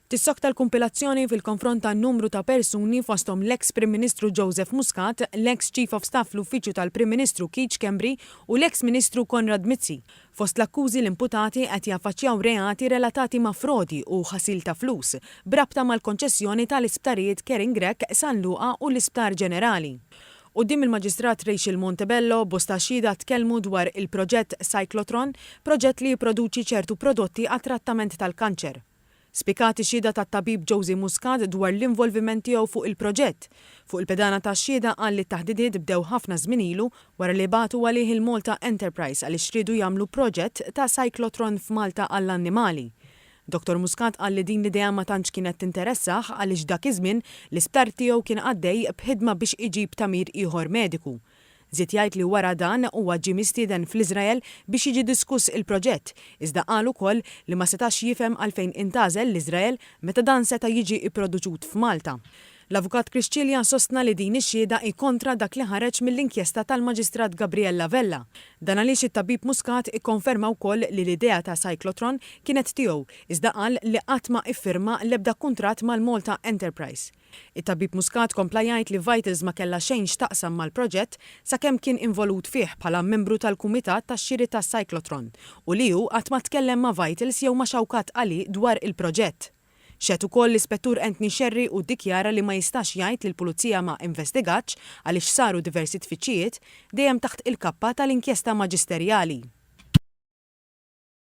Tissokta l-kumpilazzjoni fil-konfront ta' numru ta' persuni fosthom l-eks Prim Ministru Joseph Muscat, l-eks Chief of Staff fl-Uffiċċju tal-Prim Ministru Keith Schembri u l-eks Ministru Konrad Mizzi. Fost l-akkużi l-imputati qed jaffaċċjaw reati relatati ma' frodi u ħasil ta' flus b'rabta mal-konċessjoni tal-isptarijiet Karen Grech, San Luqa u l-Isptar Ġenerali. Quddiem il-Maġistrat Rachel Montebello, bosta xhieda tkellmu dwar il-proġett Cyclotron, proġett li jipproduċi ċertu prodotti għat-trattament tal-kanċer. Spikkat ix-xhieda tat-tabib Josie Muscat dwar l-involviment tiegħu fuq il-proġett. Fuq il-pedana tax-xhieda qal li t-taħdidiet bdew ħafna żmien ilu wara li bagħtu għalih il-Malta Enterprise għaliex riedu jagħmlu proġett ta' cyclotron f'Malta għall-annimali. Dottor Muscat qal li din l-idea ma tantx kienet tinteressah għaliex dak iż-żmien l-isptar tiegħu kien għaddej b'ħidma biex iġib tagħmir ieħor mediku. Żied jgħid li wara dan huwa ġie mistieden fl-Iżrael biex jiġi diskuss il-proġett, iżda qal ukoll li ma setax jifhem għalfejn intgħażel l-Iżrael meta dan seta' jiġi pproduċut f'Malta. L-Avukat Chris Cilia sostna li din ix-xhieda hi kontra dak li ħareġ mill-inkjesta tal-Maġistrat Gabriella Vella. Dan għaliex it-tabib Muscat ikkonferma wkoll li l-idea ta' cyclotron kienet tiegħu, iżda qal li qatt ma iffirma l-ebda kuntratt mal-Malta Enterprise. It-tabib Muscat kompla jgħid li Vitals ma kellha xejn x'taqsam mal-proġett sakemm kien involut fih bħala membru tal-kumitat tax-xiri tas-cyclotron u li hu qatt ma tkellem ma' Vitals jew ma' Shaukat Ali dwar il-proġett. Xehed ukoll l-Ispettur Anthony Scerri u ddikjara li ma jistax jgħid li l-Pulizija ma investigatx għaliex saru diversi tfittxijiet, dejjem taħt il-kappa tal-inkjesta maġisterjali.